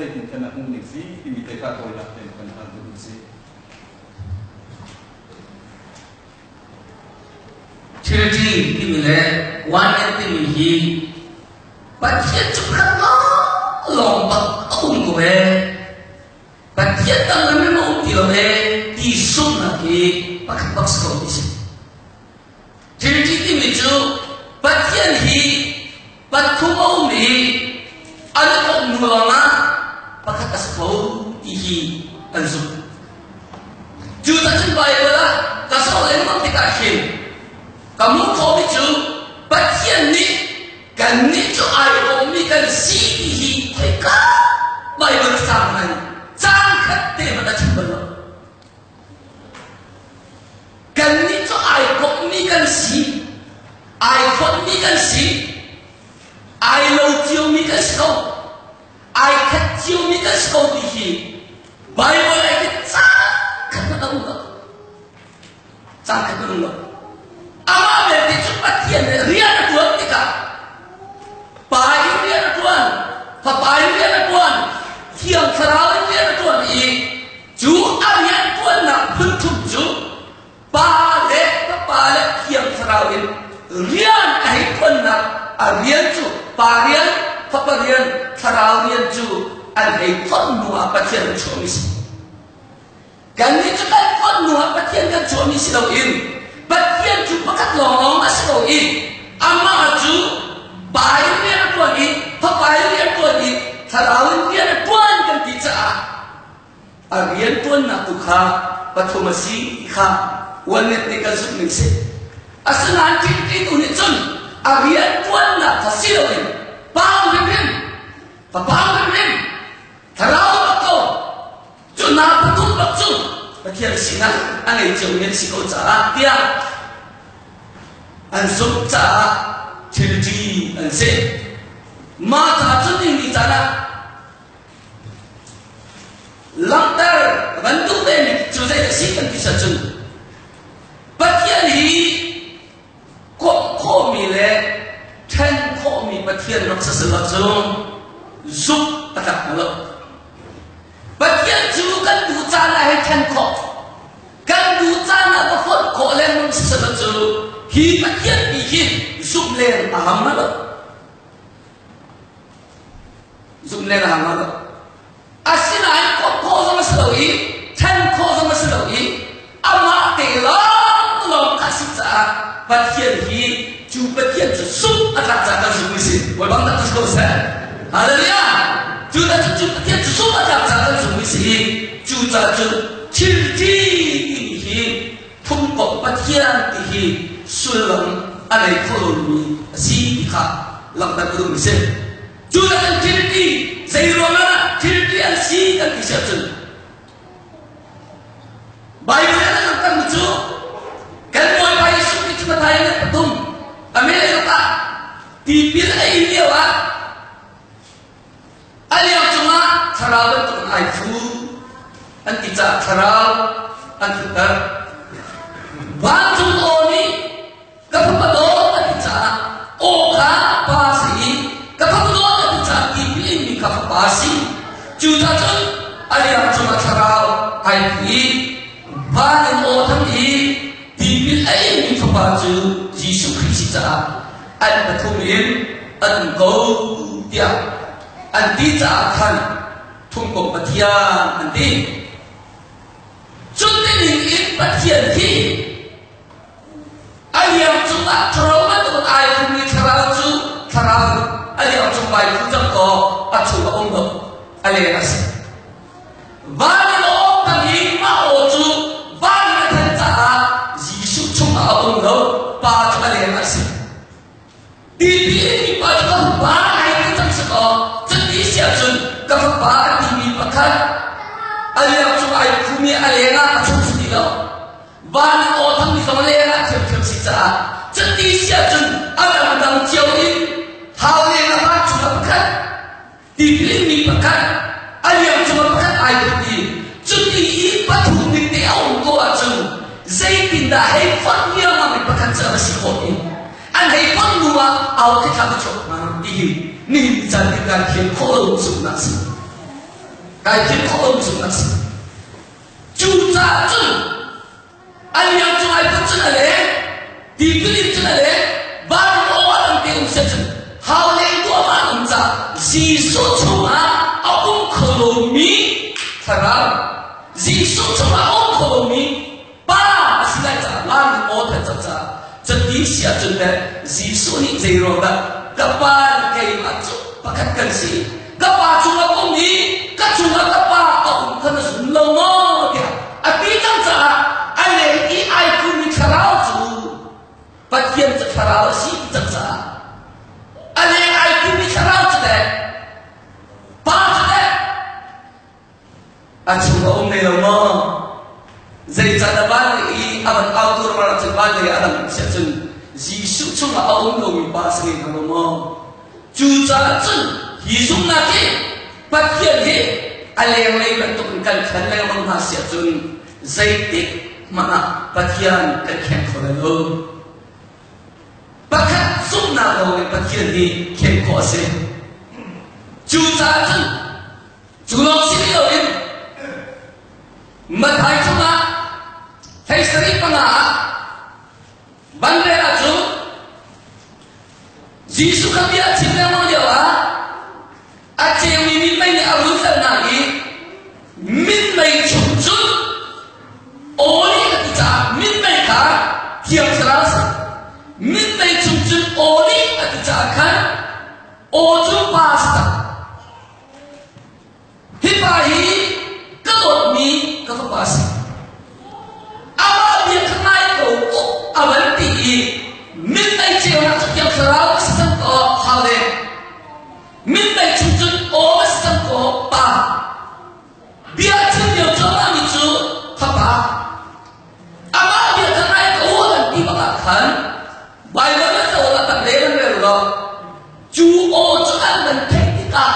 Zeitin khan a hmuh ning si timi te kha tawinak tein kan hal duh mi si. Trinity timi le One timi hi Pathian cu khat lawng bak a um ko ee. Pathian dang le mema um ti lo ee ti zumhnak hi pakhat bak si ko ti si. Trinity timi cu Pathian hi pathum a um i an komh hnu lawngah pakhat a si kho ti hi an zumh. Cucun Bible ah ka zoh lengmang tikah khin ka hmuh khawhmi cu Pathian nih kannih cu ai kommi kan si ti hi khoika Bible cang hmanh cang khat te hmanh a chim bal lo. Kannih cu ai kommi kan si, ai fonhmi kan si, ai lo ciomi kan si ko, ai khat ciomi kan si ko ti hi Bible ai ti cang khat hmanh a um lo. Cang khat hmanh um lo. Amah belte cu Pathian nih rian a ṭuan tikah Pa in rian a ṭuan, Fapa in rian a ṭuan, Thiang Thlarau in rian a ṭuan i Cu a rianṭuannak phunthum cu Pa le Fapa le Thiang Thlarau in rian a hei ṭuannak a rian cu Pa rian, Fapa rian, Thlarau rian cu an hei fonh hnu ah Pathian an chuahmi si. Kannih cu kan fonh hnu ah Pathian kan chuahmi si loin Pathian cu pakhat lawnglawng a si ko i amah cu Pa in rian a ṭuan i Fapa in rian a ṭuan i Thlarau in rian a ṭuan kan ti caah A rianṭuannak tu kha pathum a si ti kha uannet nih kan zumh ning si. Asinain ṭingṭitu nih cun a rianṭuannak kha si loin pa hrimhrim, fapa hrimhrim, thlarau bak ko, cu hna pathum bak cu Pathian sinah a ngei ciomi an si ko caah tiah an zumh caah thilṭi an si. Mah caah cun ni caan ah Langhter bantuk ve mi cu zei a si kan ti cun Pathian hi komh khawhmi le ṭhen khawhmi Pathian rak si silo cu zumh a tlak lo. Pathian cu kan duh caan ah hei ṭhen khawh, kan duh caan ah va fonh khawh lengmang si silo cu hi Pathian pi hi zumh len a ham lo. Zumh len a hang lo. Asinain komh khawh zong a si lo i ṭhen khawh zong a si lo i amah te lawnglawng kha a si caah Pathian hi cu Pathian cu zumh a tlak caah kan zumh mi si. Bawi bang tak ko seh. Hallelujah! Cu ta cu cu Pathian cu zumh a tlak caah kan zumh mi si i cu caah cun thil ṭi timi hi phungkomh Pathian ti hi sullam a nei kho lomi a si ti kha langhter ka duhmi si. Cu le kan thilti zei ruangah thilti an si kan ti si ahcun Bible nih a langhtermi cu kan Bawipa Jesuh Khrih cu Matthai in pathum a meh ah tipil a in lio ah A liang cungah thlarau bantuk in ai phu an ti caah thlarau an thutter. Vancung aw nih ka fapa dawt a ti caah aw kha pa si i ka fapa dawt a ti caah tipil inmi kha fapa a si. Cucaah cun a liang cungah thlarau ai phu i van in aw thang i tipil a inmi fapa cu Jesuh Khrih si caah an pathum in an um ko tiah an ti caah khan thumkomh Pathian an ti. Cuti ning in Pathian hi a liang cungah ṭhalo bantuk ai phumi thlarau cu thlarau a liang cung vai phu cang kaw a chung a um lo a leng a si. Van in a awk tang i mah aw cu van in a than caah Jesuh chungah a um lo pa cu a leng a si. Tipil mi pa cu ka fapa ai ti cang si kaw cuti si ahcun ka fapa a timi pakhat a liang cung ai phumi a leng ah a chung si ti lo. Van in aw thangmi zong a leng ah thiamthiam si caah cuti si ahcun a dangdang cio in hau leng ah vancung ah pakhat Tipil mi pakhat a liang cungah pakhat ai put i cuti i pathum ding te a um ko ahcun zeitindah hei fonh riangmang i pakhat cu a va si khawh i an hei fonh hnu ah au khi thla ka chuak hnga ti hi nihin caan in kan thiam khawh lo zumhnak a si. Kai thim khawh lo chung an si. Cucaah cun a liang cung ai put cun a leng, tipil in cun a leng, van aw ah lam te um siah cun hau leng duahmah an um caah Jesuh chungah a um kho lomi thlarau, Jesuh chungah a um kho lomi Pa a si lai caah van in aw theih cang caah cuti si ahcun le Jesuh nih zei ruang dah ka Pa le keimah cu pakhat kan si, ka Pa chungah ka um i ka chungah ka Pa a um kha na zum lo maw tiah a ti cang caah a leng i ai kumi thlarau cu Pathian cu thlarau a si ti cang caah a leng ai kumi thlarau cu teh Pa cu teh A chung a um ne lo maw? Zeicahdah van lei i a van au turmar ahcun van lei ah a dang si ahcun Jesuh chungah a um lomi pa a si ngei hnga lo maw? Cucaah cun hi zumhnak hi Pathian hi a lenglei bantuk in kan khen lengmang hna si ahcun zeitik hmanh ah Pathian kan kheng kho lai lo. Pakhat zumhnak lawng in Pathian hi khen khawh a si. Cucaah cun Cu lawng si loin Matthai chungah hlei sarih panga ah banrel ah cu Jesuh kha bia a chim lengmang lio ah a ceumi minmei nih a run hna i minmei chung cun aw nih a ti caah minmei kha Thiang Thlarau a si. Minmei chung cun aw nih a ti caah khan aw cu pa a si tak. Hi pa hi ka dawtmi ka fapa a si. Amah bia kha ngai ko u a van ti i minmei ceunak cu Thiang Thlarau a si cang ko hau le minmei chung cun aw a si cang ko pa. Bia a chim lio cuahmahmi cu fapa. Amah bia kha ngai ko u a van ti bak ah khan Baibal a cawl ah tak le kan rel law cu aw cu an van theih tikah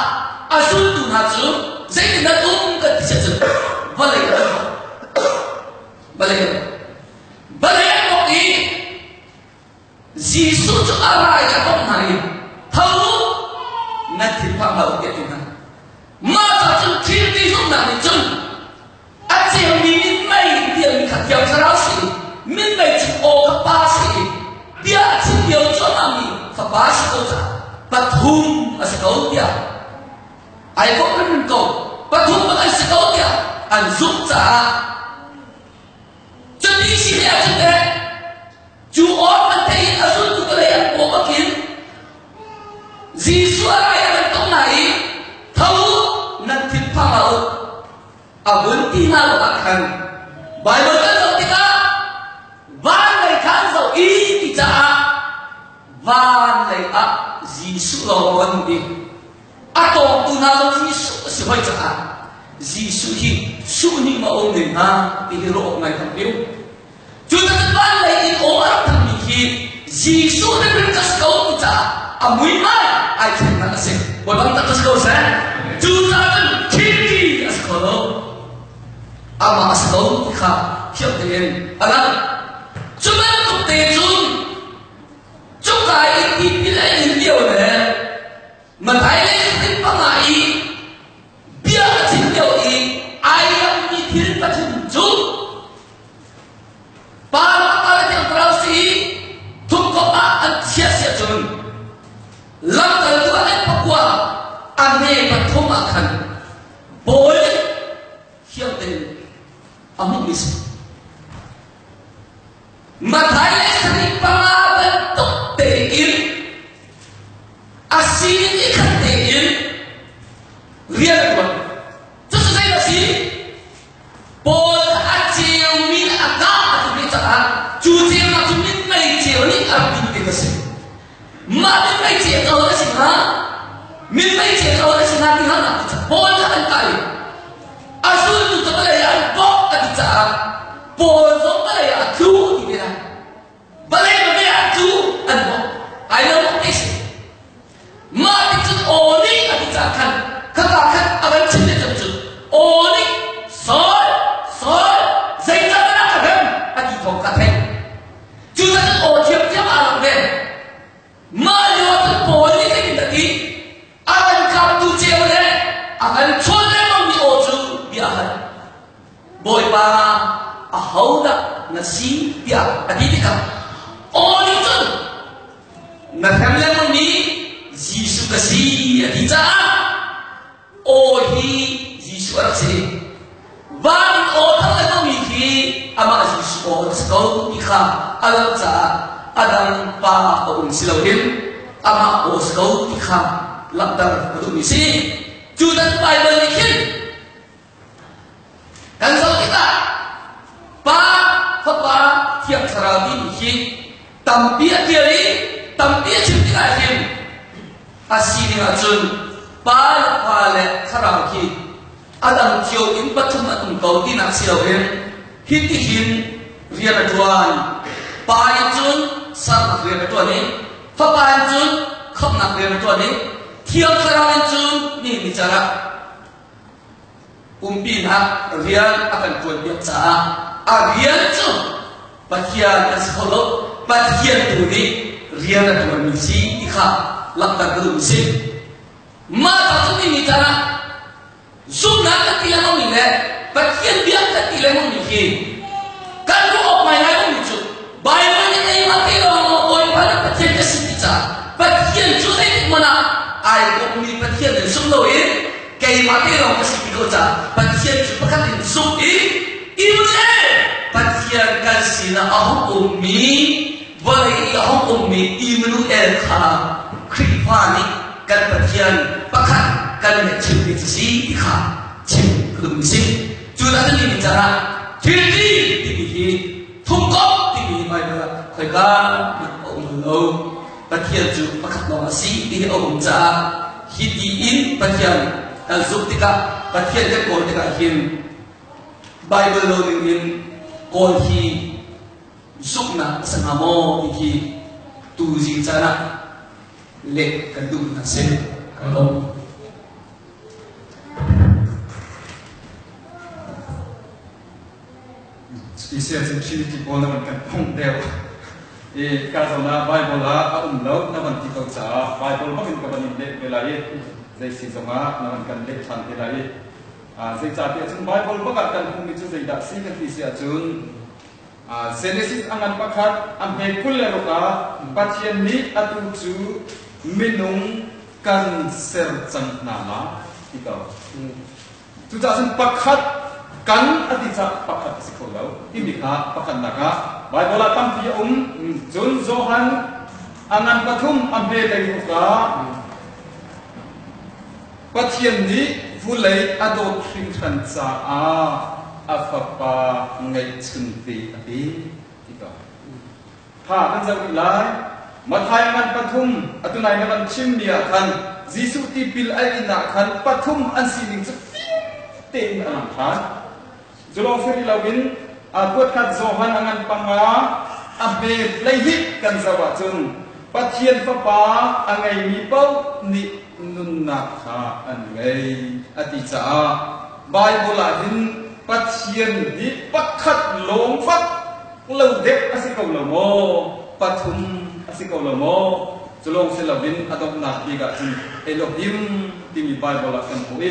a zultu hna cu zeitin dah um kan ti cun vawlei an bawk. Vawlei an bawk. Vawlei an bawk i Jesuh cu a ra i a bawmh hna i tho u nan thinphang hlah u tiah a ti hna. Mah ca cun thil ti zumhnak nih cun A ceumi minmei tiami kha Thiang Thlarau si i minmei cu aw kha Pa si i bia a chim lio cuahmahmi Fapa si ko caah pathum a si ko tiah ai kawh hrimhrim ko. Pathum bak an si ko tiah an zumh caah cuti si hlei ahcun teh cu aw an theih i a zultu ka lei an paw bakin Jesuh a rai an tong hna i tho u nan thinphang hlah u A vun ti hna lo ah khan Baibal kan zoh tikah van lei kha an zoh i ti caah van lei ah Jesuh lawng an um i a tawngtu hna zong Jesuh a si hoi caah Jesuh hi suh nih ma um ne hnga ti hi ruah awk ngai tam piu. Cuticun van lei in aw a rak thanmi khi Jesuh hrimhrim ka si ko ti caah a muihmai ai thlennak a si. Bawipa tak ka si ko seh. Cucaah cun thilti a si kho lo. Amah a si ko ti kha thiam tein a lang. Cu bantuk te cun cuka i tipil a in lio le Mathai lei in panga i bia a chim lio i ai lammi thil pathum cu Pa le le Thiang Thlarau si i thumkomh ah an chia si ahcun lamkaltu ah an pakua a hme pathum ah khan bawi thiang tein a hmuhmi si. Mathai le sarih panga bantuk tein a sining i khat tein rian a ṭuan. Cucu zei a si? Paul kha a ceumi le a kah a tuk rih caah cu ceunak cu minmei ceu nih a rak ding ti a si. Mah minmei ceu cu a si hnga? Minmei ceu cu a si hnga ti hna Paul kha an kah i a zultu cu vawlei ah an bawk a ti caah Paul zong vawlei ah a tlu a ti ve lai. Vawlei vawlei ah a tlu an bawk. Ai lo bawk ti si. Mah ti cun aw nih a ti caah khan khaka khan a van chim le cang cu aw nih Saul Saul zeicah na ka hrem a ti thawng ka theih. Cucaah cun aw thiamthiam aa lang ve. Mah lio ah cun Paul nih zeitin dah ti? A kan kaptu ceu le a kan hal. Bawipa ahodah na si tiah a ti tikah aw nih cun na hrem lengmangmi Jesuh ka si a ti caah aw hi Jesuh a rak si. Van in aw thang lengmangmi khi amah Jesuh aw a si ko ti kha a langh caah a dang pa a um si loin amah aw si ko ti kha langhter ka duhmi si. Cu dan Baibal nih khin Kan zoh tikah Pa, Fapa, Thiang Thlarau timi hi tampi a tial i tampi a chim tikah hin a sining ahcun Pa le Fa le Thlarau hi a dang cio in pathum an um ko tinak si loin hitihin rian a ṭuan. Pa in cun sernak rian a ṭuan i Fapa in cun khamhnak rian a ṭuan i Thiang Thlarau in cun nihin ni caan ah Umpinak rian a kan ṭuanpiak caah a rian cu Pathian an si kho lo. Pathian tu nih rian a ṭuanmi si ti kha langhter ka duhmi si. Mah ca cu timi caan ah zumhnak kan ti lengmangmi le Pathian bia kan ti lengmangmi hi kan ruah awk ngaingai lomi cu Baibal nih keimah te lawng maw Bawipa nih Pathian ka si ti caah Pathian cu zeitik hmanh ah ai kommi Pathian in zumh loin keimah te lawng ka si ti ko caah Pathian cu pakhat in zumh i Immanuel Pathian kan sinah a hung ummi vawlei i a hung ummi Immanuel kha Khrihfa nih kan Pathian pakhat kan ngeihchunmi cu si ti kha chim ka duhmi si. Cu dah timi caah Trinity timi hi Thumkomh timi Baibal ah khoika hmanh a um lo. Pathian cu pakhat lawng a si ti hi a um caah hi ti in Pathian kan zumh tikah Pathian kan kawl tikah hin Baibal lo ning in kawl hi zumhnak a si hnga maw ti khi tuzing caan ah leh kan duh hna si. Kan lawm. Special cu Trinity pawl na van kan phongh deuh. I ka zawn ah Bible ah a um lo na van ti ko caah Bible bak in ka van in leh ve lai i zei si zongah na van kan leh ṭhan te lai i zeicahtiah cun Bible bak ah kan hmuhmi cu zeidah si kan ti si ahcun Genesis a ngan pakhat a hme 26 ah Pathian nih atu cu minung kan ser cang hna la ti ko. Cucaah cun pakhat kan a ti caah pakhat a si kho lo timi kha pakhatnak ah Baibal ah tampi a um. Cun Johan a ngan pathum a hme lei uk ah Pathian nih vulei a dawt hringhran caah a fapa ngeihchunte a pe ti ko. Tha kan zoh rih lai. Matthai ngan pathum atu nai na van chimmi ah khan Jesuh tipil a in ah khan pathum an sining cu fim tein a lang ṭhan. Cu lawng si rih loin kuatkhat Johan a ngan panga a hme hleihnih kan zoh ahcun Pathian Fapa a ngeimi paoh nih nunnak kha an ngei a ti caah Baibal ah hin Pathian hi pakhat lawng fak lo deuh a si ko lo maw? Pathum a si ko lo maw? Cu lawng si loin a donghnak bik ah cun Elohim timi Baibal ah kan hmuh i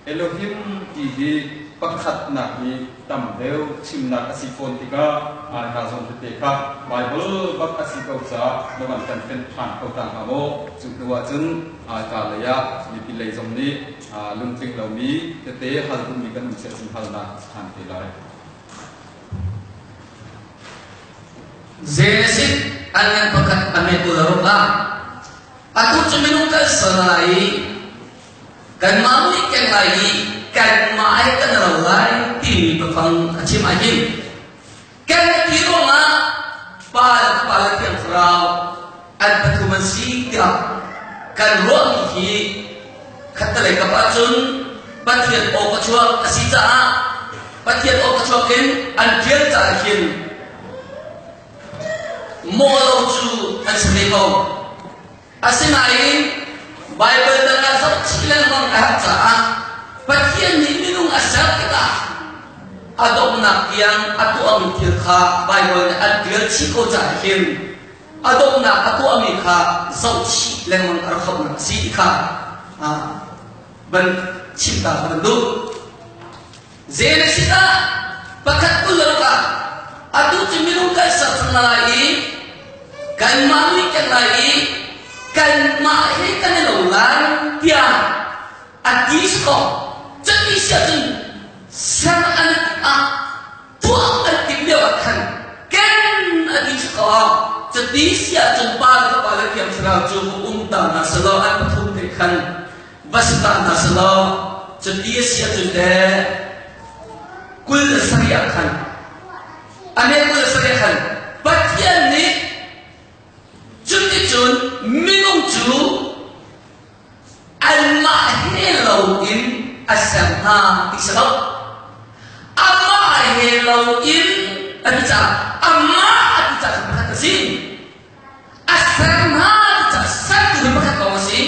Elohim ti hi pakhatnak hi tam deuh chimnak a si fawn tikah hna zawn tete kha Baibal bak a si ko caah na van kan fenh ṭhan kho ta hnga maw? Cu hnu ah cun ka lei ah mipi lei zong nih lungtling lomi tete hal duhmi kan um siah cun halnak a si ṭhan te lai. Genesis an ngan pakhat a me kul a ruk ah atu cu minung kan ser lai i kanmah nih kan lai i kanmah he kan ro lai timi biafang a chim ahhin kan ti ruangah pa le fapa le thiang thlarau an pathum an si tiah kan ruahmi hi khattelei kap ahcun Pathian aw ka chuak a si caah Pathian aw ka chuak in an ṭial caah hin mawh lo cu an si ve ko. Asinain Baibal dang ah zoh chih lengmang a herh caah Pathian nih minung a ser tikah a donghnak tiang a tuahmi thil kha Baibal nih an ṭial chih ko caah hin a donghnak a tuahmi kha zohchih lengmang a rak hauhnak a si ti kha van chim ta ka van duh. Genesis ah pakhat 26 ah atu cu minung kan ser cang lai i kanmah nih kan lai i kanmah he kan i lo lai tiah a ti si ko. Cuti si ahcun ser an ah tuah an timh lio ah khan ken a ti si ko. Cuti si ahcun pa le fapa le Thiang Thlarau cu um ta hna selaw an pathum te khan va si ta hna selaw cuti a si ahcun teh 27 ah khan a ne 27 ah khan Pathian nih cuticun minung cu anmah he loin a ser hna ti si lo. Amah he loin a ti caah amah a ti caah pakhat a si. A ser hna ti caah sertu hi pakhat lawng a si.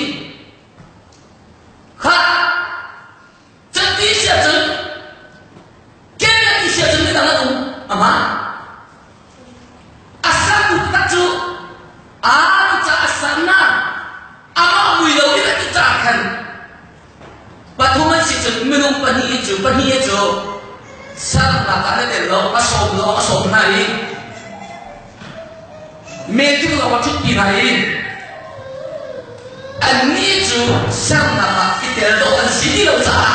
Khah cuti si ahcun ken a ti si ahcun midang an um amah A sertu taktak cu aa ti caah a ser na amah mui lo in a ti caah khan pathum an si cun minung pahnih cu pahnih cu sernak ah na tel lo a sawm lawng a sawm hna i meting lawng a ṭhutpi hna i annih cu sernak ah i tel dawh an si ti lo caah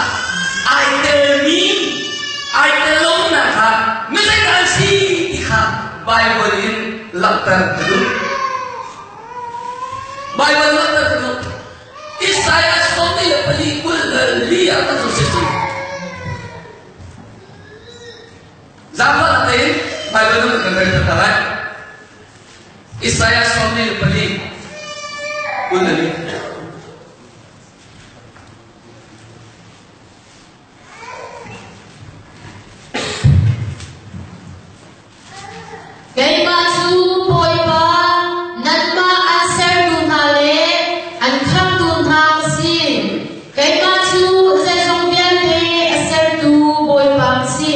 ai telmi ai tel lonak kha mi zeidah an si ti kha Baibal in langhter ka duh. Baibal langhter ka duh. Isaiah 44 li ah kan zoh si Zaangfahnak tein Baibal nan kan rel ta lai. Isaiah 44 24. Keimah cu Bawipa, nanmah an sertu hna le an khamtu hna ka si. Keimah cu zeizong vialte a sertu Bawipa ka si.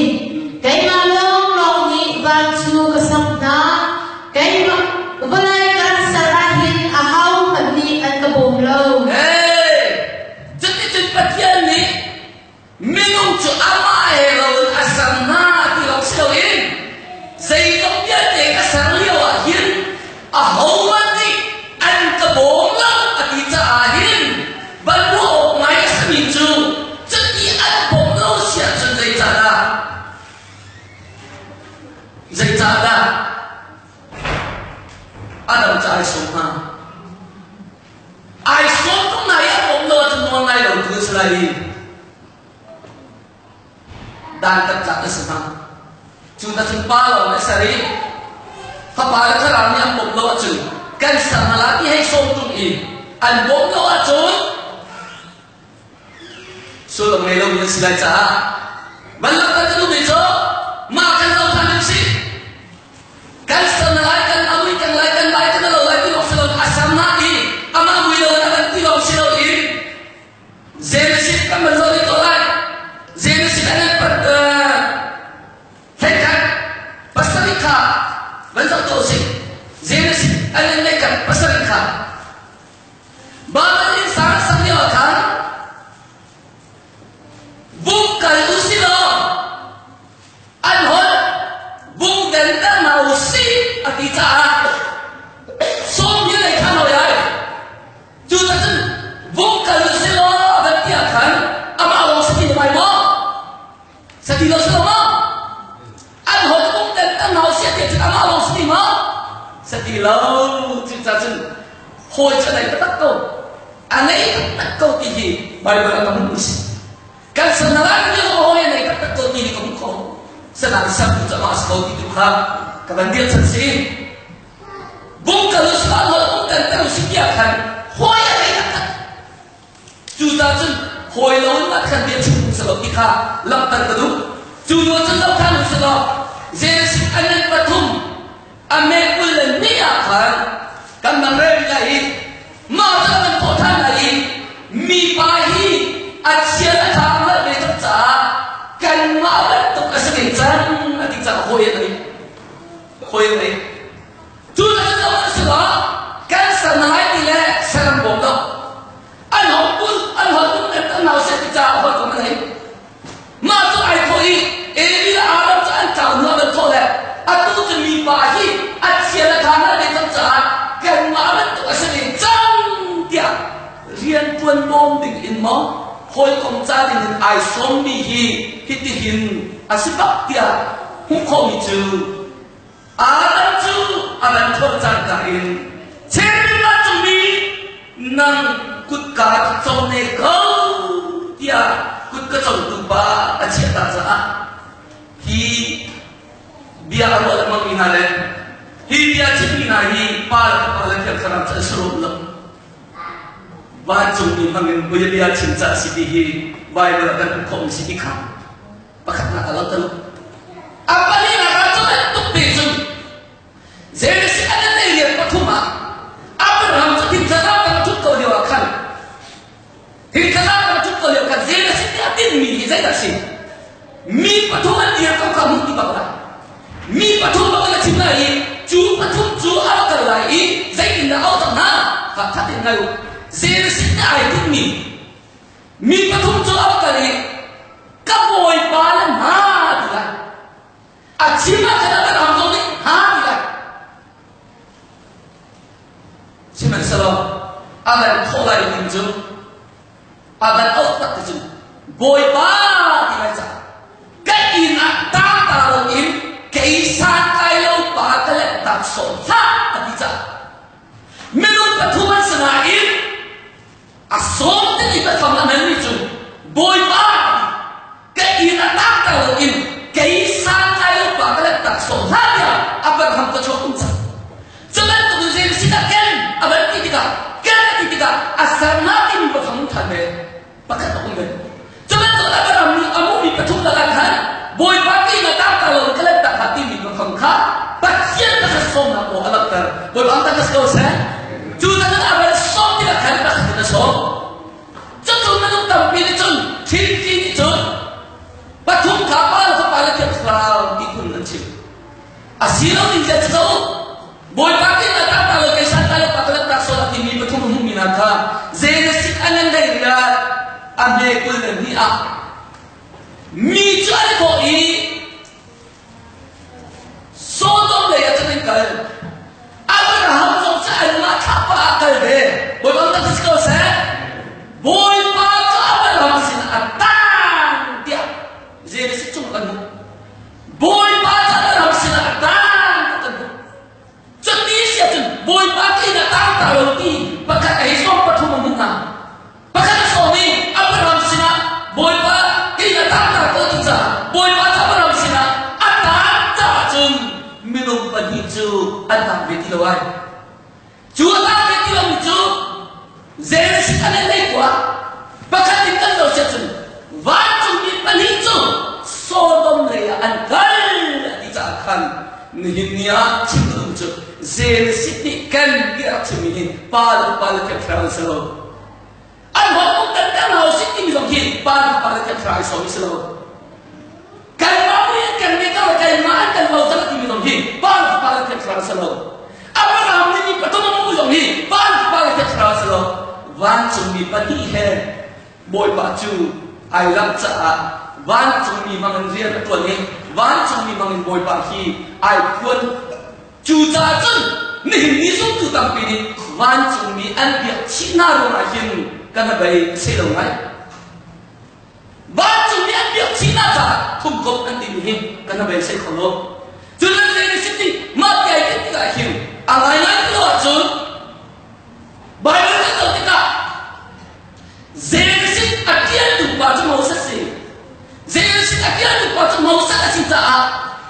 Keimah lawnglawng nih van cu ka sak hna. Keimah vawlei ka rak ser ahhin ahohmanh nih an ka bawm lo. Hey! Cuticun Pathian nih minung cu amah he loin a ser hna ti lawng si loin zeizong vialte ka ser lio ah hin ahohmanh nih an ka bawm lo a ti caah hin van ruah awk ngai a simi cu cuti an bawmh lo si ahcun zeicahdah zeicahdah Adam cu ai sawm hnga? Ai sawm tung na i a bawmh lo ahcun nawl ngai lo tu a si lai i dan tat tlak na si hnga. Cu na cun pa lawng nih a ser i fapa le thlarau nih an bawmh lo ahcun kan ser hna la ti hei sawm tung i an bawmh lo ahcun sullam ngei lomi an si lai caah banlak kan duhmi cu mah kan lo than ding si kan ser na lai kan amui kan lai kan lai kan lo lai ti lawng si lo a ser na i amah mui lo na kan ti lawng si lo in Genesis kan van zoh ko lai. Genesis an pat thekhat pasarih kha van zoh to si. Genesis an nekhat pasarih kha. Babel in sang sak lio ah khan vung kal u si law an holh vung denter hna u si a ti caah sawm hi lei khan hoi ai. Cu cun vung kal u si law van ti ah khan amah lawng sati na bai maw? Sati lo si lo maw? An holh vung denter hna u si a ti cun amah lawng sati maw? Sati lo. Cucaah cun hawi cu a nei taktak ko. A nei taktak ko ti hi Baibal ah ka hmuh mi si. Kan sana lai mi zong hawi a nei taktak ko ti hi ka hmuh kho. Sanang sam tu cu amah si ko ti tu kha ka van dir chan si. Bung kal u sih hol bung kan ter u sih tiah khan hawi a nei taktak. Cucaah cun hawi lo in mah khan bia chim phung si lo ti kha langhter ka duh. Cu hnu cun lo than u sih law Genesis an nan pathum a me 22 ah khan kan man rel lai i mah cu an thawh ṭhan lai i mipa hi a chia a ṭha hngalh ve cang caah kanmah bantuk a si ve cang a ti caah hawi an ei hawi an ei cu na cu an si lo kan ser na lai ti le ser an bawm lo an hong pul an hong pul an nau se ti caah hawi kom an ei mah cu ai thawh i. maw hawikom ca ding in ai sawmmi hi hitihin a si bak tiah hmuh khawhmi cu Adam cu a ran thawh cangka in cherubim vancungmi nang kutka co ne ko tiah kutka cotu pa a chiah ta caah hi bia a ruah lengmangmi hna le hi bia chimmi hna hi pa le fapa le Thiang Thlarau cu an si rum lo. Vancungmi hmangin bia chim ca si ti hi Bible ah kan hmuh khawhmi si ti kha pakhatnak a langhter. A palinak ah cu bantuk te cun Genesis an nei rian pathum ah Abraham cu thingthla kan ṭhut ko lio ah khan thingthla kan ṭhut ko lio khan Genesis nih a tinhmi hi zeidah a si? Mi pathum an dir ko kha hmuh ti bak lai. Mi pathum bak in a chim lai i cu pathum cu a va kal lai i zeitindah a auh cang hna? Kha ṭha tein ngai u. Genesis nih ai tinhmi Mi pathum cu a va kal i ka bawipa le hna ti lai. A chim ah khan a kan am zong nih hna ti lai. Sihmanhsehlaw a van thawh lai ding cu a van auh tak ti cu bawipa ti lai caah ka inn ah tangta loin kei santlai lo pa ka leh tak sawm hlah a ti caah minung pathum an si nain A sawm timi biafang a hmanmi cu Bawipa ka inn ah tangta loin kei santlai lo pa ka let tak sawm hlah tiah Abraham ka chuak um cang. Cu bantuk in zei sinah ken a van ti tikah ken a ti tikah a sernak timi biafang um than ve pakhat a um ve. Cu bantuk Abraham nih a hmuhmi pathum lakah khan Bawipa ka inn ah tangta loin ka let tak hlah timi biafang kha Pathian pakhat sawmnak aw a langhter. Bawipa ang tak ko seh. Cu zan a van sawm tikah khan pakhat in a sawm. Cucu minung tampi nih cun Trinity nih cun pathum kha Pa le Fapa le Thiang Thlarau ti phun an chim. A si lo ning zia cu Bawipa kin a tangta lo kei san ta le pa ka tak sol a timi pathum a hmumi hna kha Genesis an an lei riat a hme kul le hnih ah mi cu an thawh i Sodom lei ah cun an kal. Abraham zong cu anmah thlapa ah kal ve. Bawipa tak si ko seh. Bawipa cu Abraham sinah a tang tiah Genesis chung kan hmuh. Bawipa cu Abraham sinah a tang tiah kan hmuh. Cuti si ahcun Bawipa ka inn ah tang ta lo ti pakhat a hei sawm pathum a hmuh hna. Pakhat a sawm i Abraham sinah Bawipa ka inn ah tang ta ko ti caah Bawipa cu Abraham sinah a taan caah cun minung pahnih cu an tang ve ti lo ai. Cu a tang ve ti lomi cu Genesis an lei kua pakhat in kan zoh siah cun vancungmi pahnih cu Sodom lei ah an kal a ti caah khan nihin ni ah chim ka duh cu Genesis nih kan ti a rak chimmi hi pa le pa le thiang thlarau an si lo. An hawt kan kan hau si timi zong hi pa le pa le thiang thlarau ai sawmi si lo. Kanmah mui an kan ngeih le keimah an kan lo cang timi zong hi pa le pa le thiang thlarau si lo. Abraham nih mi pathum a hmuh zong hi pa le pa le thiang thlarau si lo. Vancungmi pahnih he Bawipa cu ai langh caah vancungmi hmangin rian a ṭuan i vancungmi hmangin Bawipa hi ai phuan. Cucaah cun nihin ni zumtu tampi nih vancungmi an biak chih hna ruangah hin kan hnabei a si lo ngai. Vancungmi an biak chih hna caah thumkomh an timi hi kan hnabei kho lo. Cun an zei na si ti mah ti ai tinh tikah hin a ngaingai ti lo ahcun Bible kan zoh tikah Genesis a ṭialtu pa cu Moses si. Genesis a ṭialtu pa cu Moses a si caah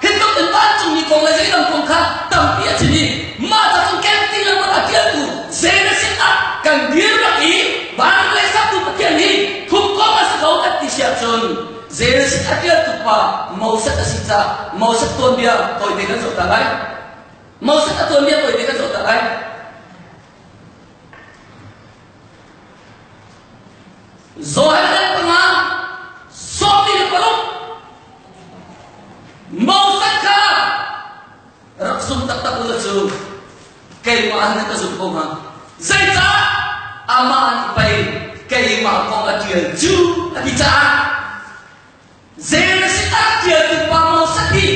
hitluk in vancungmi kong le zeidang kong kha tampi a chim i mah ca cun ken ti lengmang a ṭialtu Genesis ah kan dir bak i van le saktu Pathian hi thumkomh a si ko kan ti si ahcun Genesis a ṭialtu pa Moses a si caah Moses tuanbia tawite kan zoh ta lai. Moses a tuanbia tawite kan zoh ta lai. Johan panga 26 Moses kha rak zum taktak u cu keimah an ka zum ko hnga zeicah amah nih pei keimah kong a ṭial cu a ti caah Genesis a ṭialtu pa Moses hi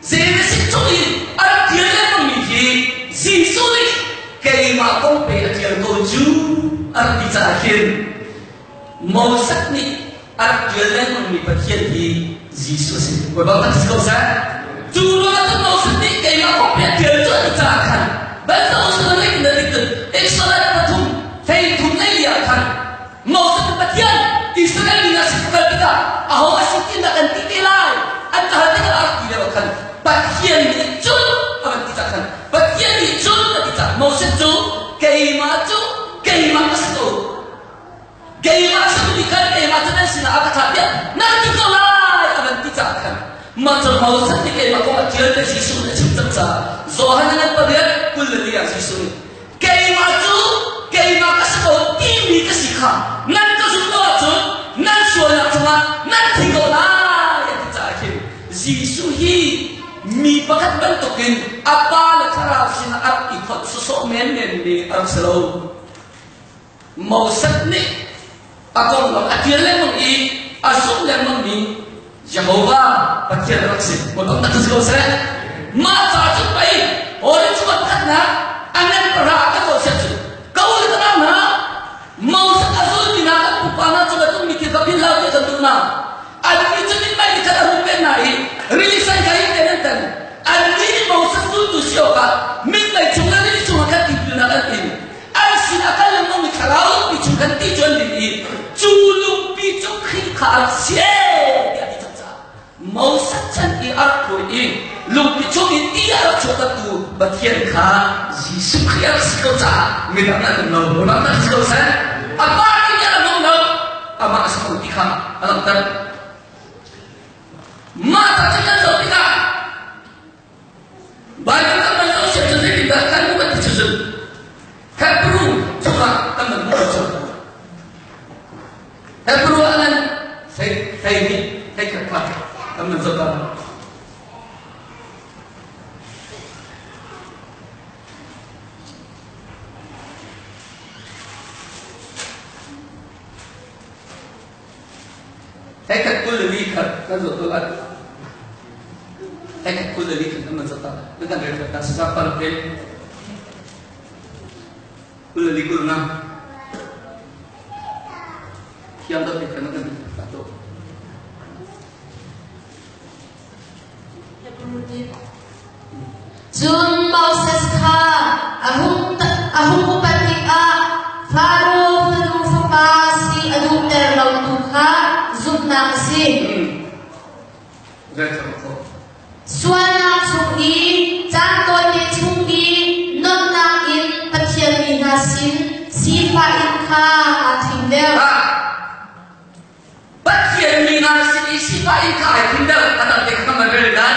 Genesis chung i a rak ṭial lengmangmi hi Jesuh nih keimah kong pe a ṭial ko cu a rak ti caah hin Moses nih a rak ṭial lengmangmi Pathian hi Jesuh a si. Bawipa kan si ko seh. Cu ruangah cun Moses nih keimah kong bia ṭial cu a ti caah khan bantuk na rik na rik cun Israel pathum 33 le li ah khan Moses cu Pathian Israel mi hna sin kal tikah aho a si ti na kan ti te lai an ka hal tikah a rak ti lio khan Pathian nih cun a van ti cah khan Pathian nih cun a ti cah Moses cu keimah cu keimah ka si ko keimah si mi khan keimah cu nan sinah a ka thlah tiah nan ti ko lai a van ti cah khan mah cu Moses nih keimah kong a ṭial te Jesuh nih a chim cang caah Johan an pariat 22 ah Jesuh nih Keimah cu keimah ka si ko timi ka si kha nan ka zumh lo ahcun nan sualnak cungah nan thi ko lai a ti caah khin Jesuh hi mi pakhat bantukin a pa le thlarau sinah a rak i khawt sawsawh menmen mi a rak si lo. Moses nih a konglam a ṭial lengmang i a zumh lengmangmi Jehovah Pathian a rak si. Bawipa tak si ko seh. Mah ca cu pei Holy cu pakhatnak a ngan pahra kan ko siah cu ka u le ka nau hna Moses a zulmi hna kan pupa hna cu bantuk mi thil kha philh hlah tiah kan duh hna. Annih cu mithmai nih khan a hung pen hna i rili sen kha hin ten an tan. Annih nih Moses zultu si awkah mithmai chung le rili chungah khan tipilnak an in. An sin a kal lengmangmi thlarau lungpi chung khan ti cu an din i cu lungpi cu Khrih kha a rak si ee tiah a ti cang caah Moses chan i a rak thawi i lungpi chung in ti a rak chuahtertu Pathian kha Jesuh Khrih a rak si ko caah midang an um lo midang an si ko seh a pa ti a um lo amah a si ko ti kha a langhter mah ta cu kan zoh tikah Bible kan man lo siah cun zeitindah kan hmuh kan ti cu Hebrew chungah kan man hmuh cu Hebrew ah nan thei thei nih thei khat kha kan man zoh ta Thei khat 20 le li khat kan zoh to lai. Thei khat 20 le li khat kan man zoh ta. Nan kan rel ta sa par te. 20 le li kul na. Thiam da te kan kan ta to. Cun Moses kha a hung a hung upat tikah Faro fanu fapa si a duhter lotu kha zumhnak a si. Sualnak chung i caan tawite chung i nuamhnak in Pathian mi hna sin sifah in kha aa thim deuh. Pathian mi hna sin i sifah in kha ai thim deuh a dang te kha man rel dan.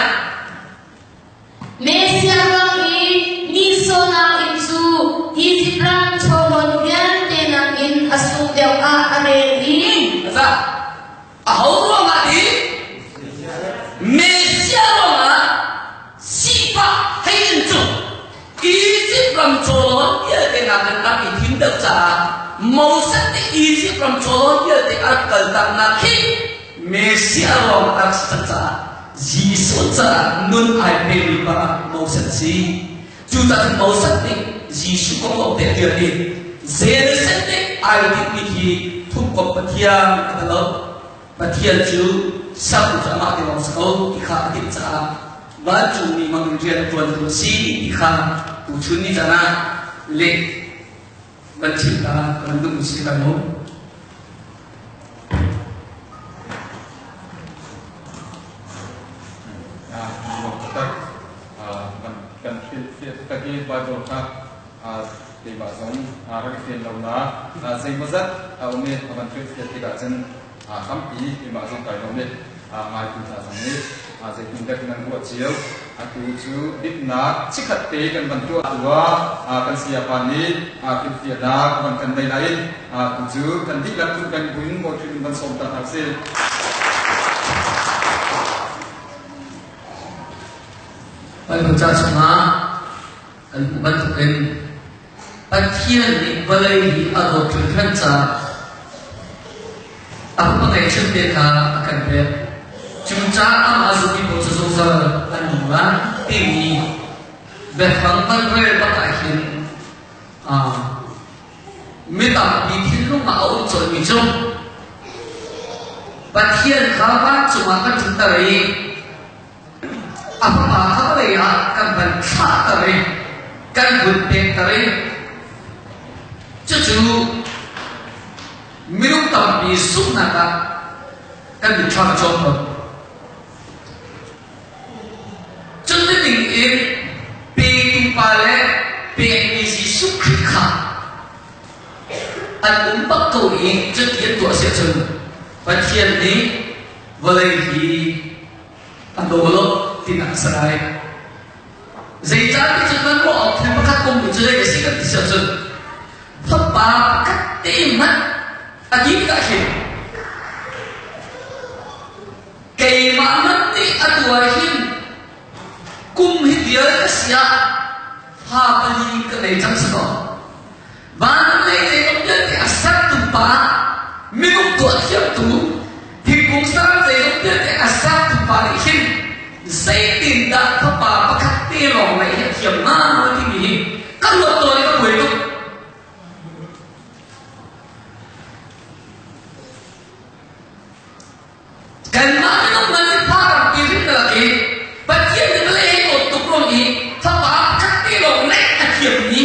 Messiah ruang i nihsawhnak in cu Izipt ram chawhlawn vialte nakin a sung deuh ah a rel i Za a ho ruangah ti Messiah ruangah sifah hei in cu Izipt ram chawlawn vialte nakin a rak i thim deuh caah Moses nih Izipt ram chawlawn vialte a rak kaltaknak khi Messiah ruang a rak si cang caah Jesuh caah nun ai pemi pa Moses a si. Cucaah Moses nih Jesuh kong lawng te a ṭial i Genesis nih ai tinhmi hi thumkomh Pathian a ti lo. Pathian cu sertu cu amah te lawng si ko ti kha a timh caah vancungmi hmang in rian a ṭuantu a si ti kha tuchun ni caan ah leh kan chim ta kan duh si kan mu. Kan hrilhfiah hi Bible kha keimah zong rak i fian lo na zeimawzat a um i a van hrilhfiah tikah cun tampi keimah zong kai lawm i ngaitu hna zong nih zeitin dek nan ruah cio atu cu dipnak chikhat te kan van tuah tua kan sayapa nih hrilhfiahnak van kan nei lai tu cu kan dihlak tu kan buin mawi in van sawm ta hna sih. Bible ca chungah kan hmuh bantukin Pathian nih vawlei hi a dawt hringhran caah a fapa ngeihchunte kha a kan pek. Cucaah amah zummi paoh cu zungzal an nung lai timi biafang kan rel bak ah hin mi tampi thinlung ah a um colhmi cu. Pathian kha vancung ah kan ṭhutter i a fapa kha vawlei ah kan van thlahter i kan vun pekter i cucu minung tampi zumhnak ah kan mitthlam a cawm tawn. Cuti ning in petu pa le pekmi Jesuh Khrih kha an um bak ko i cuti an tuah si ahcun Pathian nih vawlei hi a daw lo tinak a si lai. Zeicahtiah cun nan ruah awk thil pakhat um cu zei a si kan ti si ahcun fapa pakhat te hmanh a ti tikah khin keimah hmanh nih a tuar hin kum hi vial ka si ah fa pali ka ngei cang si ko. Van lei zeizong vialte a sertu pa, minung tuah thiamtu, thingkung saram zeizong vialte a sertu pa nih hin zeitindah fapa pakhat te lawng ngeih hi a thiam hnga timi hi ka ruat tawn i ka buai tuk. Kanmah minung man nih fa tampi hrin na lak i Pathian nih vawlei he dawt tuk ruang i fapa pakhat te lawng neih a thiammi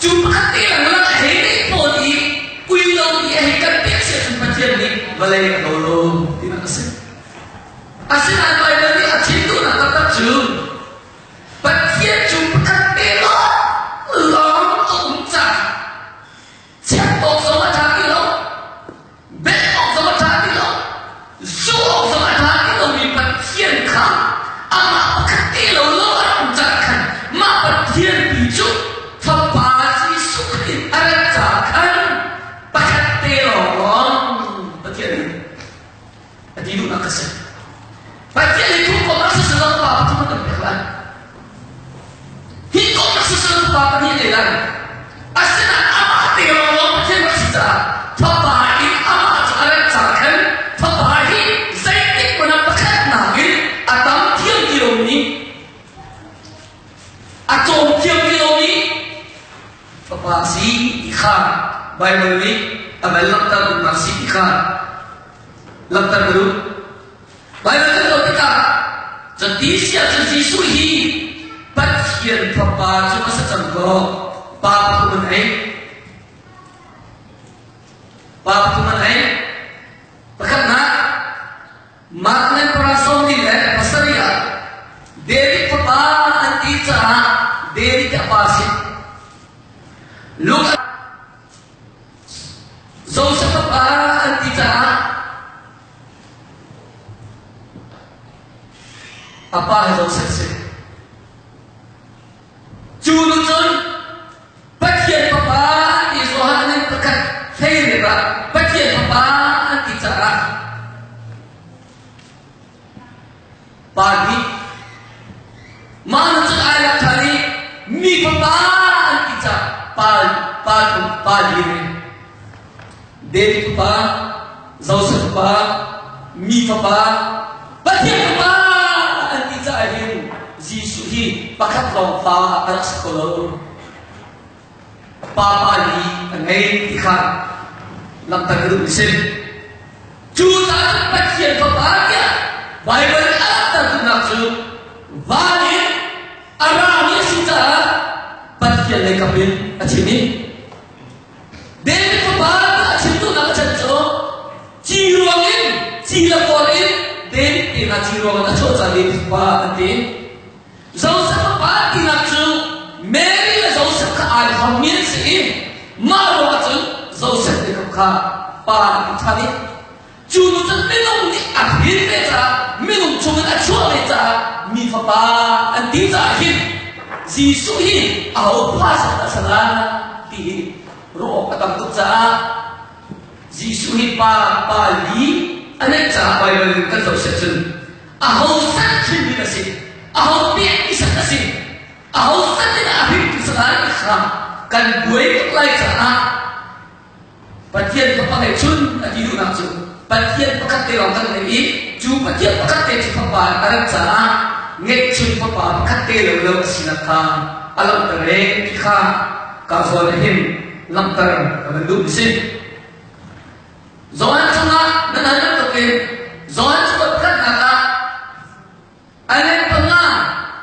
cu pakhat te lengmang a hei neih fawn i ui lo i a hei kan pek si ahcun Pathian nih vawlei a daw lo tinak a si. Asinain Baibal nih a chim duhnak taktak cu Pathian cu pakhat te lawng lawng a um caah chiat awk zong a ṭha ti lo Bel awk zong a ṭha ti lo, zu awk zong a ṭha ti lomi Pathian kha amah pakhat te lo lo a rak um caah khan mah Pathian pi cu Fapa Jesuh Khrih a rat caah khan pakhat te lawnglawng Pathian nih a ti duhnak a si. Pathian hi thu kong rak si lo pa pathum an kan pek lai. Hi kong rak si lo pa pahnih nei lai. Asinain amah te lawnglawng Pathian rak si caah fapa in amah cu a rat caah khan fapa hi zeitik hmanh ah pakhatnak in a tam thiam ti lomi a cawm thiam ti lomi fapa si ti kha Baibal nih a bal langhter duhnak si ti kha langhter ka duh. Baibal kan zoh tikah cuti si ahcun Jesuh hi Pathian Fapa cu a si cang kaw Pa pathum an ei. Pa pathum an ei. Pakhatnak Mark le Parasawmi le pasarih ah David fapa an ti caah David a pa si. Luke Joseph fapa an ti caah a pa hi Joseph si. Cu nu cun Pathian fapa ti Johan nih pakhat hlei rep ah Pathian fapa an ti caah pa nih mah nu cun ai lak ṭhan i mi fapa an ti caah pa pa thum pa li re David fapa Joseph fapa mi fapa Pathian fapa an ti caah hin Jesuh hi pakhat lawng fa a rak si ko lo pa pa li a ngei ti kha langhter ka duhmi si. Cu caah Pathian fapa tiah Baibal nih a langhter duhnak cu van in a rami a si caah Pathian lei kap in a chim i David fapa tiah a chim duhnak a chan cu ci ruang in ci le kawl in David te hna ci ruang in a chuah caah David fapa an ti. Joseph fapa tinak cu Mary le Joseph kha ai hammi an si i mah ruangah cun Joseph nih kha pa an ti ṭhan i cu nu cun minung nih a hrin ve caah minung chungin a chuah ve caah mi fapa an ti caah hin Jesuh hi aho fa sak dah sana ti hi ruah awk a tam tuk caah Jesuh hi pa pa li a neih caah Baibal in kan zoh siah cun aho sat hrinmi na si aho pekmi sat na si aho sat in a hringtu salai ti kha kan buai tuk lai caah Pathian fapa ngeihchun a ti duhnak cu Pathian pakhat te lawng kan ngei i cu Pathian pakhat te cu fapa in a rat caah ngeihchun fapa pakhat te lo lo a sinak kha a langhter e ti kha ka zawn hin langhter ka van duh mi si. Johan chungah Nan hal bantukin Johan cakuat pakhatnak ah a let panga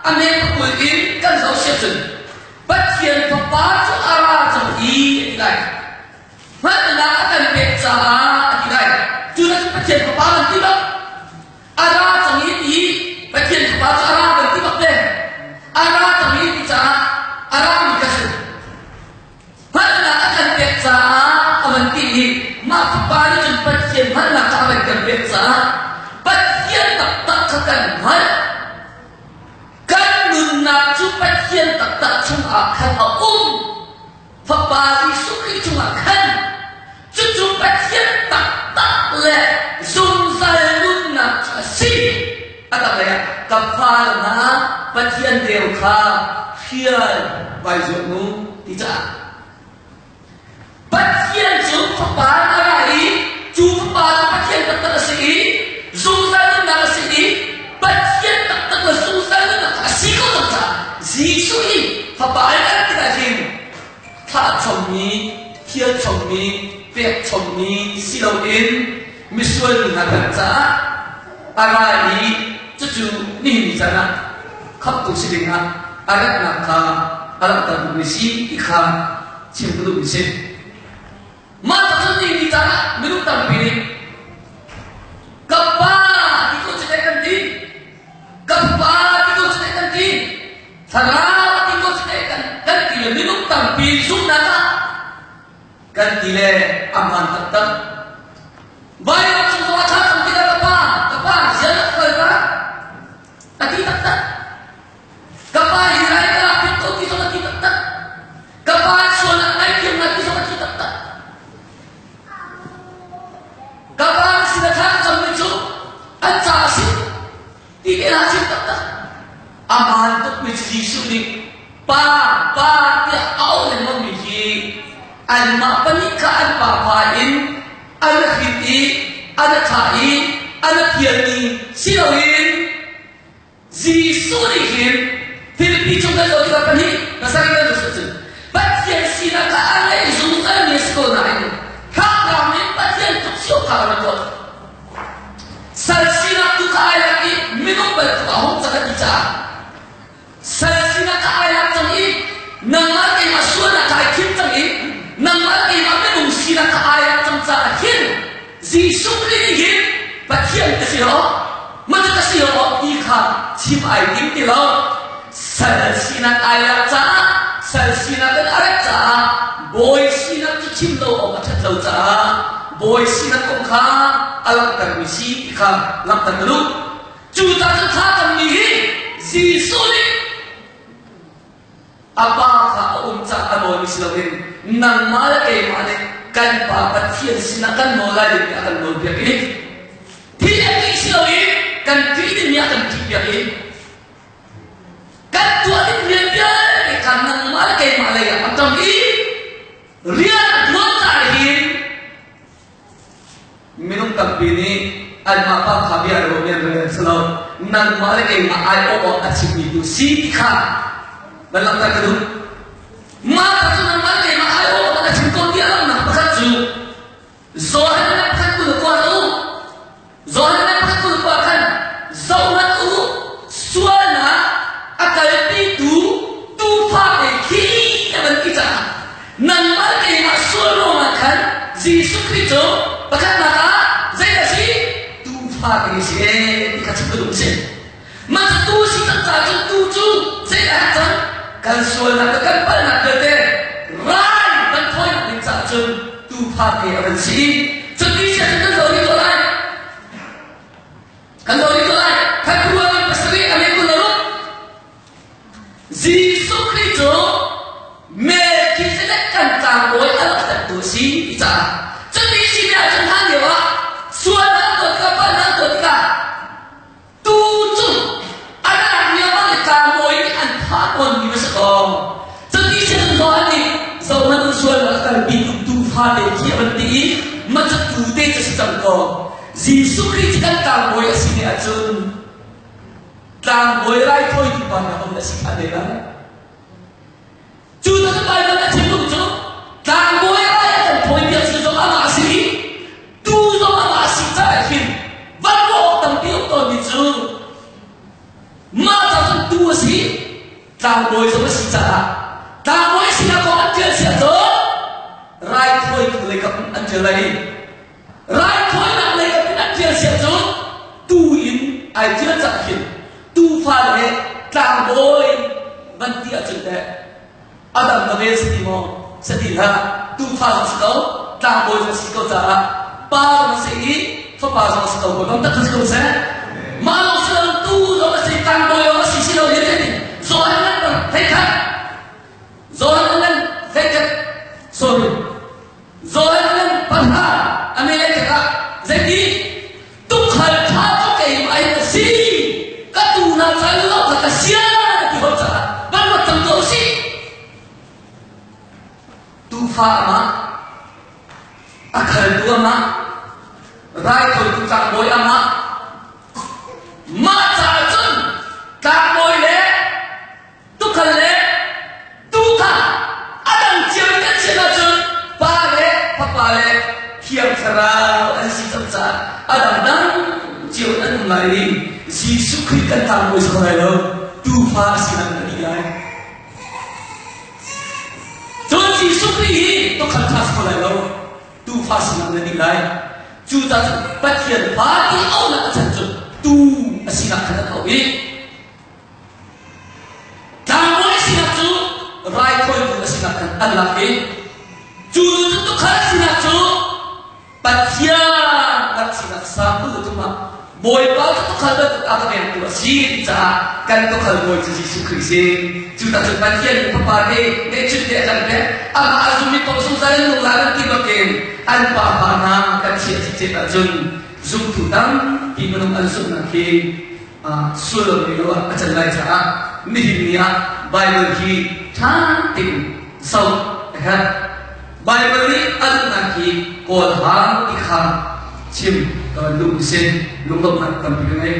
a me pakul in kan zoh siah cun Pathian Fapa cu a ra cang i a ti lai. Hngalhnak a kan pek caah a ti lai. Cu na cu Pathian Fapa kan ti bak. A ra cang i ti Pathian Fapa cu a ra kan ti bak te. A ra cang i ti caah a rami ka si. Hngalhnak a kan pek caah a van ti i mah Fapa nih cun Pathian hngalhnak kha a van kan pek caah Pathian taktak kha kan hngalh. Kan nunnak cu Pathian taktak chungah khan a um. Fapa Jesuh Khrih chungah khan cucu Pathian taktak le zungzal nunnak cu a si. A tanglei ah ka fal hna Pathian deu kha hrial vai zuam u ti caah Pathian cu Fapa a ra i cu Fapa cu Pathian taktak a si i zungzal nunnak a si i Pathian taktak le zungzal nunnak a si ko cang caah Jesuh hi Fapa in a rat tikah hin thlah chommi, thial chommi, pek chommi si loin misual mi hna kan caah a ra i cucu nihin ni caan ah khamhtu si dingah a ratnak kha a langhter duhmi si ti kha chim ka duhmi si. Mah cun ni ni caan ah minung tampi nih ka pa ti ko cu kan ti ka pa ti ko cu kan ti thlarau ti ko cu kan kan ti le minung tampi zumhnak ah kan ti le a hmaan taktak. Vailam cung zong a ṭha cang tikah ka pa, ka pa, zian a kal ka a ti taktak. Ka pa hi rai ka lak ko ti zong a ti taktak. Ka pa sual a ngaithiam ngai ti zong a ti taktak. Ka pa sin a thla cammi cu an ca a si ti te hna chim taktak. A maan tukmi cu Jesuh nih pa pa tiah a auh lengmangmi hi anmah pahnih kha an pa pa in an hrin i an thah i an phialmi si loin Jesuh nih hin Filipi chung kan zoh tikah pahnih pasarih kan zoh cun Pathian sinak kha a ngei zungzalmi a si ko nain hramhram in Pathian tluk cio kha a rak tuah. Sal sinak tu kha ai lak i minung bantuk a hung cang a ti caah sal sinak kha ai lak cang i nangmah keimah sualnak kha ai thim cang i nangmah keimah minung sinak kha ai lak cang caah hin Jesuh Khrih nih hin Pathian ka si lo mah ka si lo ti kha chim ai tim ti lo sal sinak ai lak caah sal sinak in a rat caah bawi sinak cu chim lo awk a ṭhat lo caah bawi sinak kong kha a langhtermi si ti kha langhter ka duh cu ta cu thla tammi hi Jesuh nih A pa kha a um cang a nawlmi si loin nangmah le keimah nih kan Pa Pathian sinah kan nawl lai dingmi a kan nawlpiak i thil a ṭih si loin kan ṭih dingmi a kan ṭihpiak i kan tuah ding rian vialte kha nangmah le keimah lei ah a ṭang i rian a ṭuan caah hin Minung tampi nih anmah pa kha bia ro men rel si lo nangmah le keimah ai awk awk a chimmi tu si ti kha van langhter ka duh. Mah kha cu nangmah le keimah ai awk awk a chim ko ti a langhnak pakhat cu Johan le pakhat 21 u Johan le pakhat 21 khan zohhmanh u sualnak a kalpitu tuufa te khi a van ti caah Nangmah le keimah sual ruangah khan Jesuh Khrih cu pakhatnak ah zei a si? Tuufa kan si ee ti kha chim ka duh si. Mah cu tuu si cang caah cun tuu cu zei a herh cang? Kan sualnak le kan palhnak vialte rai kan thawinak ding caah cun tuufa te a van si. Cuti si ahcun kan zoh rih ko lai. Kan zoh rih ko lai. February pasarih a mei kul a ruk. Jesuh Khrih cu Melchizedek kan tlangbawi a langhtertu a si ti caah cuti si ne ahcun hlan lio ah sualnak tuah tikah palhnak tuah tikah tu cu an rak lio ah le tlangbawi nih an thah tawnmi va si kaw cuti si cun Johan nih zohhmanh u sualnak a kalpi tu tuufa te khi a van ti i mah cu tuu te cu si cang kaw Jesuh Khrih cu kan tlangbawi a si ne ahcun Tlangbawi raithawitu pa hna um a si kha ne lai. Cu cu Baibal a chim duh cu tlangbawi rai a kan thawi piak si zong amah a si i tu zong amah a si caah Tlangbawi zong a si caah tlangbawi sinak kong an ṭial si ahcun raithawitu lei kap in an ṭial lai i raithawinak lei kap in an ṭial si ahcun tuu in ai ṭial cang khin tuufa le tlangbawi van ti ahcun teh a dang ka vel si ti maw si ti hlah tuufa zong si ko tlangbawi zong si ko caah pa zong a si i fapa zong a si ko bawi tak si ko seh mah lawng si lo tu zong a si tlangbawi zong a si si lo hi ti Johan nan theikhat Johan nan theikhat sorry Johan nan pahra ame tikah zeiti tukhal ṭha cu keimah in a si ka tu hna ca lo kha ka sia ti hoi caah van ruat cang ko usih tuufa amah a khaltu amah raithawitu tlangbawi amah mah caah cun tlangbawi le tukhal le tuu kha a dang cio in kan chim ahcun pa le fapa le thiang thlarau an si cang caah a dangdang cio in an um lai i Jesuh Khrih kan tlangbawi si lai lo tuufa a sinak a dih lai. Cun Jesuh Khrih hi tukhal ṭha si kho lai lo tuufa sinak na dih lai. Cucaah cun Pathian fa ti auhnak a chan cu tuu a sinak khan an auh i Tlangbawi sinak cu raithawitu a sinak khan an lak i cu nu cu tukhal a sinak cu Pathian rak sinak sangtu cungah Bawipa cu tukhal bantuk a ka vengtu a si ti caah kan tukhal bawi cu Jesuh Khrih si. Cu tak cun Pathian nih fapa te ngeihchun te a kan pek. Amah a zummi paoh zungzal in nung lai an ti bakin an pa pa hna kan chiah cicet ahcun zumtu tampi minung an zumhnak hi sullam ngei lo ah a can lai caah nihin ni ah Baibal hi ṭha tein zoh a herh. Baibal nih a duhnak hi kawl hau ti kha chim ka van duh si lunglawmhnak tampi ka ngei.